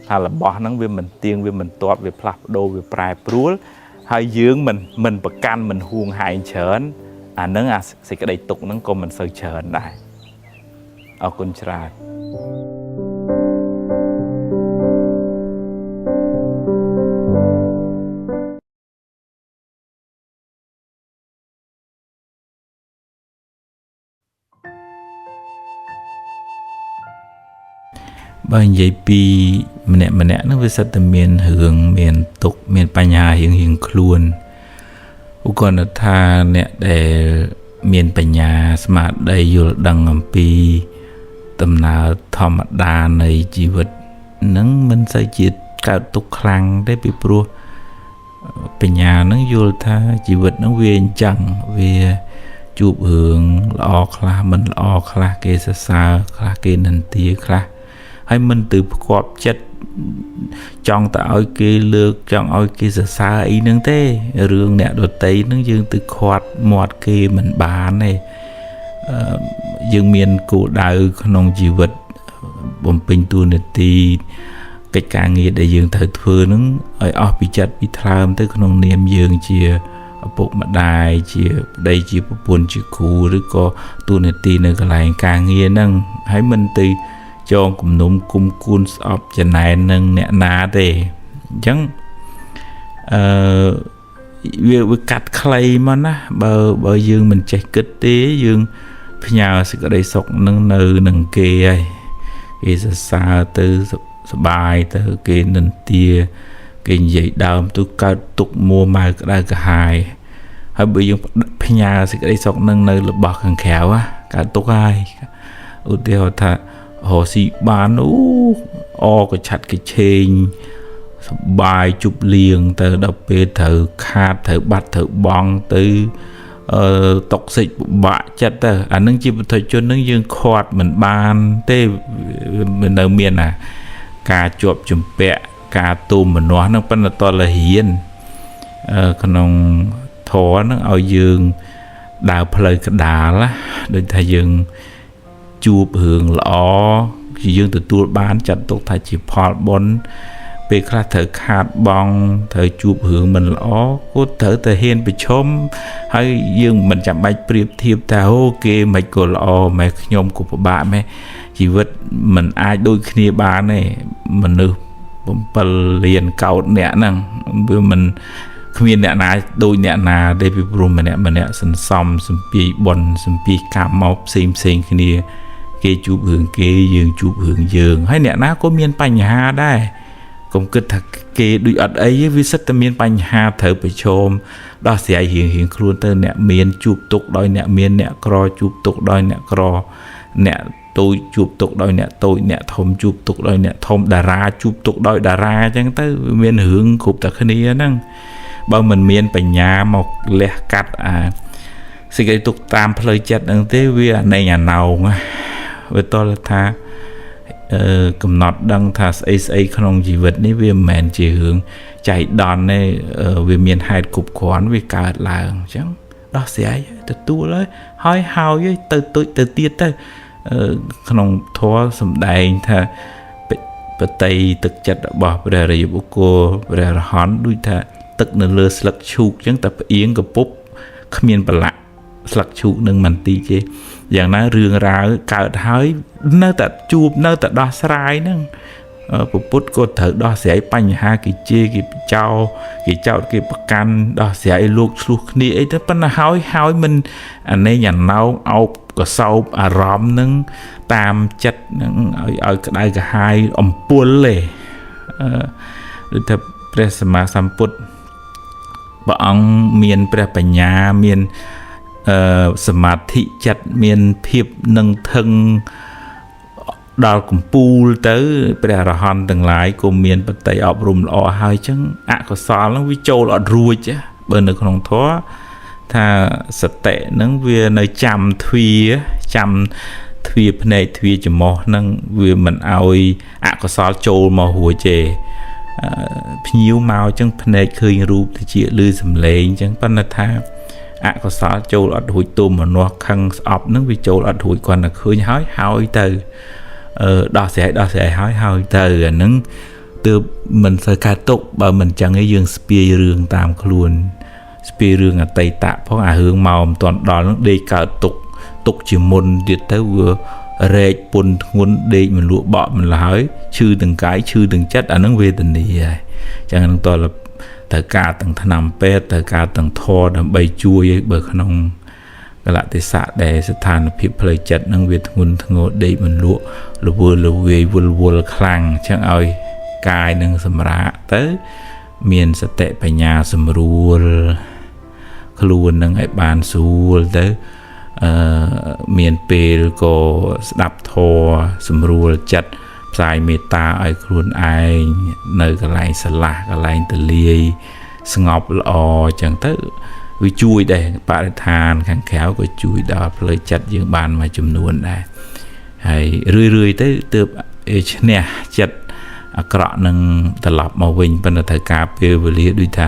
ថារបស់ហ្នឹងវាមិនទៀងវាមិនទាត់វាផ្លាស់ប្ដូរវាប្រែប្រួលហើយយើងមិនប្រកាន់មិនហួងហែងច្រើនអាហ្នឹងអាសេចក្តីទុក្ខហ្នឹងក៏មិនសូវច្រើនដែរអរគុណច្រើនបើនិយាយពីម្នាក់ម្នាក់ហ្នឹងវាសិតតែមានរឿងមានទុក្ខមានបញ្ហារៀងរៀងខ្លួនឧទាហរណ៍ថាអ្នកដែលមានបញ្ញាស្មារតីយល់ដឹងអំពីដំណើរធម្មតានៃជីវិតហ្នឹងមិនសូវជាកើតទុក្ខខ្លាំងទេពីព្រោះបញ្ញាហ្នឹងយល់ថាជីវិតហ្នឹងវាអញ្ចឹងវាជួបរឿងល្អខ្លះមិនល្អខ្លះគេសរសើរខ្លះគេនិន្ទាខ្លះហើយមិនទៅផ្គាប់ចិត្តចង់តែឲ្យគេលើកចង់ឲ្យគេសរសើរអីហ្នឹងទេរឿងអ្នកដទៃហ្នឹងយើងទៅខាត់មាត់គេមិនបានទេយើងមានគោលដៅក្នុងជីវិតបំពេញតួនាទីកិច្ចការងារដែលយើងត្រូវធ្វើហ្នឹងឲ្យអស់ពីចិត្តពីថ្លើមទៅក្នុងនាមយើងជាឪពុកម្ដាយជាប្តីជាប្រពន្ធជាគ្រូឬក៏តួនាទីនៅកន្លែងការងារហ្នឹងហើយមិនទៅចងគំនុំគុំគួនស្អប់ចំណែននឹងអ្នកណាទេអញ្ចឹងវាកាត់ខ្លីមកណាបើយើងមិនចេះគិតទេយើងផ្ញើសេចក្តីសុខនឹងនៅនឹងគេហើយគេសរសើរទៅ សបាយទៅគេនិន្ទាគេនិយាយដើមទៅកើតទុកមួម៉ៅក្តៅក្រហាយហើយបើយើងផ្ញើសេចក្តីសុខនឹងនៅរបស់ខាងក្រៅកើតទុកហើយឧទាហរណ៍ថារកស៊ីបានអូអកឆាត់គេឆេងសបាយជប់លៀងទៅដល់ពេលត្រូវខាតត្រូវបាត់ត្រូវបង់ទៅអឺតុកសិចពិបាកចិត្តទៅអានឹងជាបុថុជននឹងយើងខាត់មិនបានទេនៅមានណាការជាប់ជំពាក់ការទូមនាស់នឹងប៉ុន្តែតលរៀនក្នុងធម៌នឹងឲ្យយើងដើរផ្លូវកដាលណាដូចថាយើងជួបរឿងល្អយើងទទួលបានចាត់ទុកថាជាផលបុណ្យពេលខ្លះត្រូវខាតបង់ត្រូវជួបរឿងមិនល្អក៏ត្រូវតែហ៊ានប្រឈមហើយយើងមិនចាំបាច់ប្រៀបធៀបថាអូគេមិនក៏ល្អម៉ែខ្ញុំក៏ពិបាកម៉ែជីវិតមិនអាចដូចគ្នាបានទេមនុស្ស7លានកោតអ្នកហ្នឹងវាមិនគ្មានអ្នកណាដូចអ្នកណាទេពីព្រោះម្នាក់ម្នាក់សន្សំសំពីបុណ្យសំពីកម្មមកផ្សេងផ្សេងគ្នាគេជួបរឿងគេយើងជួបរឿងយើងហើយអ្នកណាក៏មានបញ្ហាដែរកុំគិតថាគេដូចអត់អីវាសិតតែមានបញ្ហាត្រូវប្រឈមដោះស្រាយរៀងរៀងខ្លួនទៅអ្នកមានជួបទុកដោយអ្នកមានអ្នកក្រជួបទុកដោយអ្នកក្រអ្នកតូចជួបទុកដោយអ្នកតូចអ្នកធំជួបទុកដោយអ្នកធំតារាជួបទុកដោយតារាអញ្ចឹងទៅវាមានរឿងគ្រប់តែគ្នាហ្នឹងបើមិនមានបញ្ញាមកលះកាត់អាសេចក្តីទុកតាមផ្លូវចិត្តហ្នឹងទេវាអាណែងអាណោងវាតលថាកំណត់ដឹងថាស្អីស្អីក្នុងជីវិតនេះវាមិនមែនជារឿងចៃដន្យទេវាមានហេតុគ្រប់គ្រាន់វាកើតឡើងអញ្ចឹងដោះស្រាយទទួលហើយហើយទៅទុយទៅទៀតទៅក្នុងធម៌សំដែងថាបតីទឹកចិត្តរបស់ព្រះរិយបុគ្គលព្រះរហន្តដូចថាទឹកនៅលើស្លឹកឈូកអញ្ចឹងតែផ្អៀងកពុបគ្មានប្រឡាក់ស្លឹកឈូកនឹងមិនទីទេយ៉ាងណារឿងរ៉ាវកើតហើយនៅតែជួបនៅតែដោះស្រាយហ្នឹងពុទ្ធក៏ត្រូវដោះស្រាយបញ្ហាគេជេរគេចោលគេចោទគេប្រកាន់ដោះស្រាយលោកឆ្លោះគ្នាអីទៅប៉ុន្តែហើយមិនអានេះអាណោងអោបកសោបអារម្មណ៍នឹងតាមចិត្តនឹងឲ្យក្តៅក្រហាយអំពុលទេដូចថាព្រះសម្មាសម្ពុទ្ធព្រះអង្គមានព្រះបញ្ញាមានសមាធិចិត្តមានភាពនឹងថឹងដល់កំពូលទៅព្រះអរហន្តទាំងឡាយក៏មានបតីអប់រំល្អហើយចឹងអកុសលហ្នឹងវាចូលអត់រួចបើនៅក្នុងធម៌ថាសតិហ្នឹងវានៅចាំទ្វាចាំទ្វាភ្នែកទ្វាច្រមុះហ្នឹងវាមិនឲ្យអកុសលចូលមករួចទេភ្ញៀវមកចឹងភ្នែកឃើញរូបតិចឮសំឡេងចឹងប៉ុន្តែថាអកុសលចូលអត់រួចទុំមនាស់ខឹងស្អប់ហ្នឹងវាចូលអត់រួចគាត់តែឃើញហើយហើយទៅដោះស្រាយហើយហើយទៅអាហ្នឹងទើបមិនសូវកើតទុកបើមិនចឹងឯងយើងស្ពាយរឿងតាមខ្លួនស្ពាយរឿងអតីតផងអារឿងមកមិនទាន់ដល់ហ្នឹងដេកកើតទុកទុកជាមុនទៀតទៅវារែកពុនធ្ងន់ដេកមិនលក់បក់មិនឡើយឈឺទាំងកាយឈឺទាំងចិត្តអាហ្នឹងវេទនាហើយចឹងហ្នឹងតើត្រូវការទាំងថ្នាំពេទ្យត្រូវការទាំងធម៌ដើម្បីជួយឲ្យបើក្នុងកលៈទេសៈដែលស្ថានភាពផ្លូវចិត្តនឹងវាធ្ងន់ធ្ងរដេកមិនលក់លវើលវាយវល់វល់ខ្លាំងអញ្ចឹងឲ្យកាយនឹងសម្រាកទៅមានសតិបញ្ញាសម្រួលខ្លួននឹងឲ្យបានស្រួលទៅមានពេលក៏ស្ដាប់ធម៌សម្រួលចិត្តផ្សាយមេត្តាឲ្យខ្លួនឯងនៅកន្លែងស្រឡះកន្លែងទលាយស្ងប់ល្អអញ្ចឹងទៅវាជួយដែរបរិស្ថានខាងក្រៅក៏ជួយដល់ផ្លូវចិត្តយើងបានមួយចំនួនដែរហើយរឿយៗទៅទើបឈ្នះចិត្តអាក្រក់នឹងត្រឡប់មកវិញប៉ុន្តែត្រូវការពេលវេលាដូចថា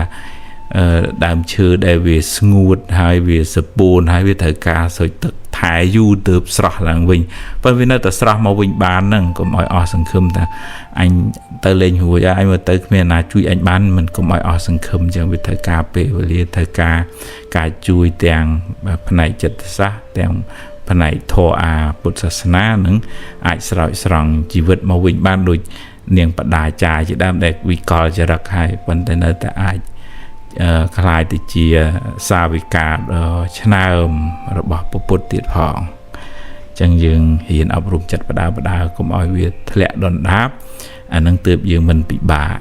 ដើមឈើដែលវាស្ងួតហើយវាសពូនហើយវាត្រូវការសុចទឹកថែយូរទើបស្រស់ឡើងវិញប៉ុន្តែវានៅតែស្រស់មកវិញបានហ្នឹងកុំឲ្យអស់សង្ឃឹមថាអញទៅលេងរួចហើយអញមើលទៅគ្មានណាជួយអញបានមិនកុំឲ្យអស់សង្ឃឹមចឹងវាត្រូវការពេលវេលាត្រូវការការជួយទាំងផ្នែកចិត្តសាស្ត្រទាំងផ្នែកធម៌អាពុទ្ធសាសនានឹងអាចស្រោចស្រង់ជីវិតមកវិញបានដូចនាងបដាចាជាដើមដែលវិកលចរិតហើយប៉ុន្តែនៅតែអាចក្លាយទៅជាសាវិកាដ៏ឆ្នើមរបស់ពុទ្ធទៀតផងអញ្ចឹងយើងរៀនអប់រំចិត្តបដាបដាកុំឲ្យវាធ្លាក់ដុនដាប អានឹងទើបយើងមិនពិបាក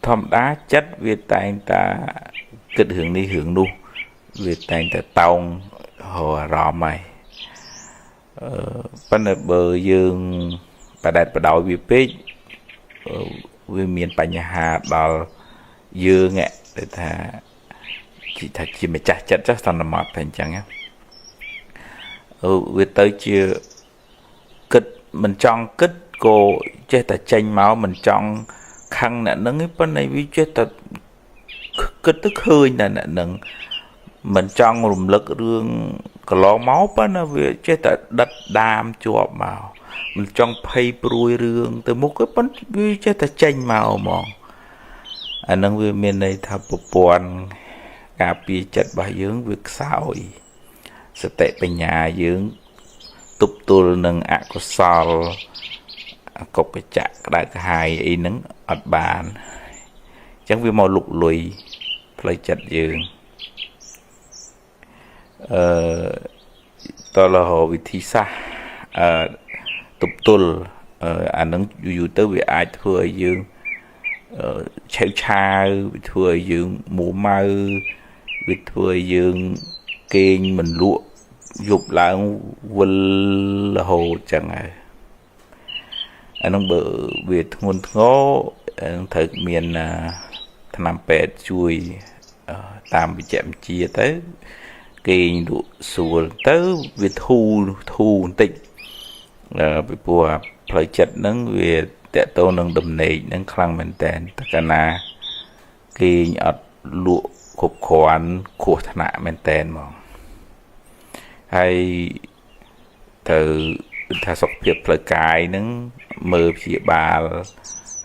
ធម្មតាចិត្តវាតែងតែគិតរឿងនេះរឿងនោះវាតែងតែតោងរកអារម្មណ៍ហើយប៉ុន្តែបើយើងបដែតបដោយវាពេកវាមានបញ្ហាដល់យើងដែលថាជាម្ចាស់ចិត្តចុះសន្មត់តែអញ្ចឹងវាទៅជាគិតមិនចង់គិតក៏ចេះតែចេញមកមិនចង់ខឹងអ្នកនឹងឯងប៉ុន្តែវាចេះតែគិតទៅឃើញតែអ្នកនឹងមិនចង់រំលឹករឿងកន្លងមកប៉ុន្តែវាចេះតែដិតដាមជាប់មកមិនចង់ភ័យព្រួយរឿងទៅមុខទេប៉ុន្តែវាចេះតែចេញមកហ្មងអានឹងវាមានន័យថាប្រព័ន្ធការពារចិត្តរបស់យើងវាខ្សោយសតិបញ្ញាយើងទប់ទល់នឹងអកុសលកុកចៈក្តៅក្រហាយអីហ្នឹងអត់បានអញ្ចឹងវាមកលុកលុយផ្លូវចិត្តយើងអឺតលហវិធីសាស្ត្រអឺទប់ទល់អានឹងយូរយូរទៅវាអាចធ្វើឲ្យយើងឆេវឆាវវាធ្វើឲ្យយើងមួម៉ៅវាធ្វើឲ្យយើងគេងមិនលក់យប់ឡើងវិលរហូតចឹងហើយអានោះបើវាធ្ងន់ធ្ងរត្រូវមានថ្នាំពេទ្យជួយតាមវិជ្ជវិទ្យាទៅគេងលក់ស្រួលទៅវាធូរបន្តិចពីព្រោះផ្លូវចិត្តហ្នឹងវាតកតងនឹងដំណេកហ្នឹងខ្លាំងមែនតើតកាណាគេងអត់លក់គ្រប់គ្រាន់គ្រោះថ្នាក់មែនតើហ្មងហើយត្រូវថាសុខភាពផ្លូវកាយហ្នឹងមើលព្យាបាល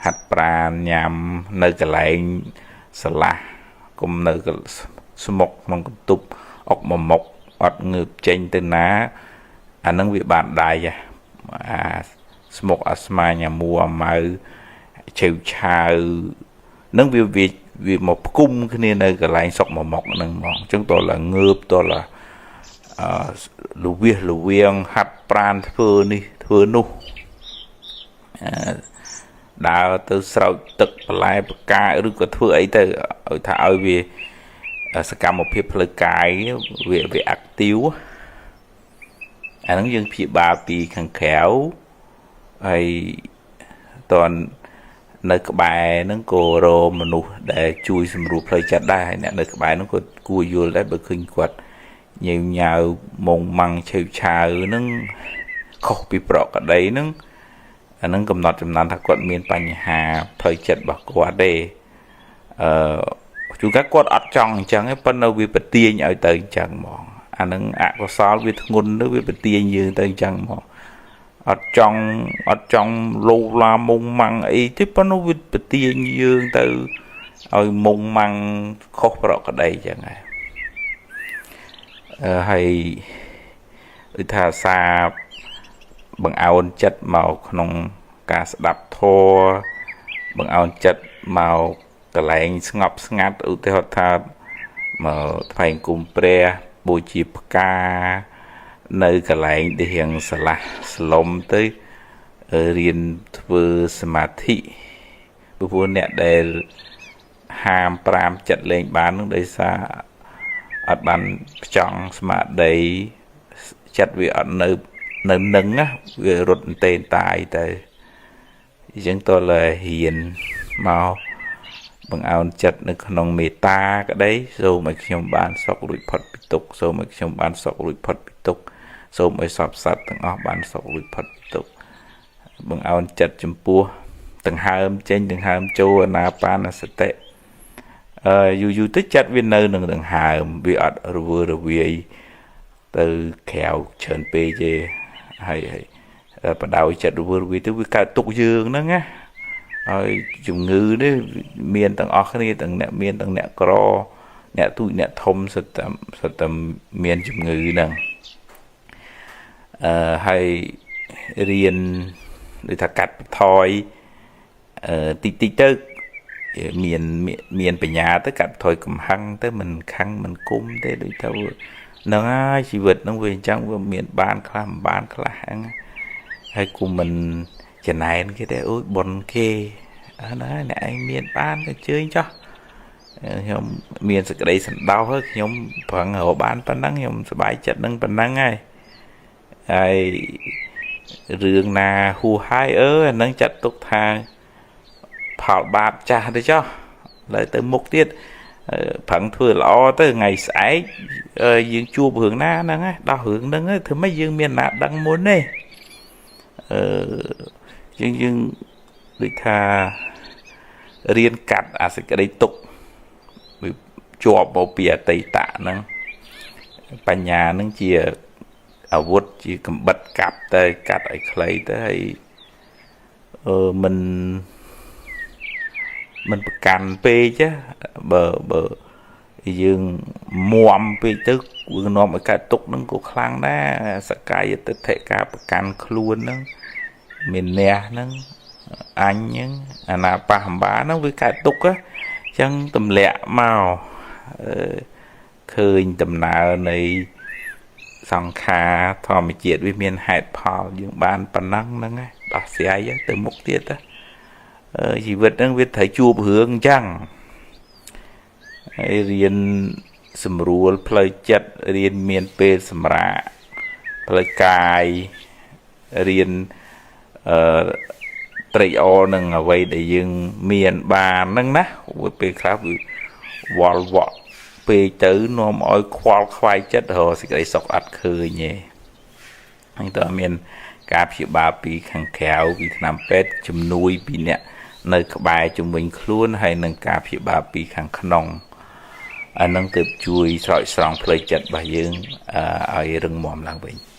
ហាត់ប្រាណញ៉ាំនៅកន្លែងស្រឡះកុំនៅស្មុកក្នុងកន្ទប់អុកមួយមុកអត់ងើបចេញទៅណាអានឹងវាបានដៃអាស្មុកអាស្មាញអាមួអាម៉ៅឆេវឆាវនឹងវាវាមកផ្គុំគ្នានៅកន្លែងសុកមួយមុកហ្នឹងហ្មងអញ្ចឹងតើឡើងងើបតើឡាអឺលវៀសលវៀងហាត់ប្រានធ្វើនេះធ្វើនោះដើរទៅស្រោចទឹកបន្លែបកាឬក៏ធ្វើអីទៅឲ្យថាឲ្យវាសកម្មភាពផ្លូវកាយវាអាក់ទីវអាហ្នឹងយើងព្យាបាលពីខាងក្រៅហើយតននៅក្បែរហ្នឹងក៏រមនុស្សដែលជួយសម្រួលផ្លូវចិត្តដែរអ្នកនៅក្បែរហ្នឹងក៏គួរយល់ដែរបើឃើញគាត់ញ៉ាវញ៉ាវមុងម៉ាំងឆេវឆាវហ្នឹងខុសពីប្រក្រតីហ្នឹងអាហ្នឹងកំណត់ចំណាំថាគាត់មានបញ្ហាផ្លូវចិត្តរបស់គាត់ទេអឺជួនកាលគាត់អត់ចង់អញ្ចឹងទេប៉ុន្តែវាប្រទាញឲ្យទៅអញ្ចឹងហ្មងអាហ្នឹងអកុសលវាធ្ងន់ទៅវាប្រទាញយើងទៅអញ្ចឹងហ្មងអត់ចង់លោឡាមុងម៉ាំងអីទេប៉ុន្តែវាប្រទាញយើងទៅឲ្យមុងម៉ាំងខុសប្រក្រតីអញ្ចឹងហើយហើយដូចថាសាបង្អោនចិត្តមកក្នុងការស្ដាប់ធម៌បង្អោនចិត្តមកកន្លែងស្ងប់ស្ងាត់ឧទាហរណ៍ថាមកថ្វាយគុំព្រះបូជាផ្កានៅកន្លែងដែលរៀងស្រឡះស្លុំទៅរៀនធ្វើសមាធិព្រោះអ្នកដែលហាម5ចិត្តលេងបាននឹងដោយសារអត់បានផ្ចង់ស្មារតីចិត្តវាអត់នៅនឹងណាវារត់អន្ទេតាយទៅអញ្ចឹងតើរៀនមកបង្អោនចិត្តនៅក្នុងមេត្តាក្តីសូមឲ្យខ្ញុំបានសុខរួចផុតពីទុក្ខសូមឲ្យខ្ញុំបានសុខរួចផុតពីទុក្ខសូមឲ្យសព្វសត្វទាំងអស់បានសុខរួចផុតពីទុក្ខបង្អោនចិត្តចំពោះដង្ហើមចេញដង្ហើមចូលអានាបានសតិយូរយូរទៅចិត្តវានៅនឹងដង្ហើមវាអត់រវើរវាយទៅក្រៅច្រើនពេកទេហើយបដ ாய் ចិត្តរវើរវាយទៅវាកើតទុកយើងហ្នឹងណាហើយជំងឺនេះមានទាំងអស់គ្នាទាំងអ្នកមានទាំងអ្នកក្រអ្នកទូចអ្នកធំសិតតែមានជំងឺហ្នឹងហើយ រៀនដូចថាកាត់បន្ថយអឺតិចតិចទៅមានមានបញ្ញាទៅកាត់បន្ថយកំហឹងទៅមិនខឹងមិនគុំទេដូចទៅហ្នឹងហើយជីវិតហ្នឹងវាអញ្ចឹងវាមានបានខ្លះមិនបានខ្លះហ្នឹងហើយគុំមិនចំណែនគេទេអូយប៉ុនគេហ្នឹងហើយអ្នកឯងមានបានក៏ជើញចោះខ្ញុំមានសក្តីសន្តោសហើយខ្ញុំប្រឹងរកបានប៉ុណ្ណឹងខ្ញុំសប្បាយចិត្តនឹងប៉ុណ្ណឹងហើយហើយរឿងណាហួហើយអឺអានឹងចាត់ទុកថាផលបាបចាស់ទៅចុះឡើយទៅមុខទៀតប្រឹងធ្វើល្អទៅថ្ងៃស្អែកយើងជួបរឿងណាហ្នឹងដោះរឿងហ្នឹងធ្វើម៉េចយើងមានណាដឹងមុនទេអឺយើងយើងដូចថារៀនកាត់អាសេចក្តីទុកវាជាប់មកពីអតីតហ្នឹងបញ្ញាហ្នឹងជាអាវុធជាកំបិតកាប់ទៅកាត់ឲ្យខ្លីទៅហើយអឺមិនមិនប្រកាន់ពេកបើបើយើងមមពេកទៅវានាំឲ្យកើតទុកហ្នឹងក៏ខ្លាំងដែរសកាយទិដ្ឋិការប្រកាន់ខ្លួនហ្នឹងមានអ្នកហ្នឹងអញហ្នឹងអាណាប៉ះអំបាហ្នឹងវាកើតទុកអញ្ចឹងទម្លាក់មកឃើញដំណើរនៃសង្ខារធម្មជាតិវាមានហេតុផលយើងបានប៉ុណ្ណឹងហ្នឹងដោះស្រាយទៅមុខទៀតទៅជីវិតហ្នឹងវាត្រូវជួបរឿងអញ្ចឹងហើយរៀនសម្រួលផ្លូវចិត្តរៀនមានពេលសម្រាកផ្លូវកាយរៀនអឺត្រេកអរនឹងអ្វីដែលយើងមានបានហ្នឹងណាពេលខ្លះវាវល់វក់ពេកទៅនាំឲ្យខ្វល់ខ្វាយចិត្តរកសេចក្តីសុខអត់ឃើញទេហ្នឹងតើមានការព្យាបាលពីខាងក្រៅពីថ្នាំពេទ្យជំនួយពីអ្នកនៅក្បែរជំវិញខ្លួនហើយនឹងការព្យាបាលពីខាងក្នុងអានឹងទើបជួយស្រោចស្រង់ផ្លូវចិត្តរបស់យើងឲ្យរឹងមាំឡើងវិញ។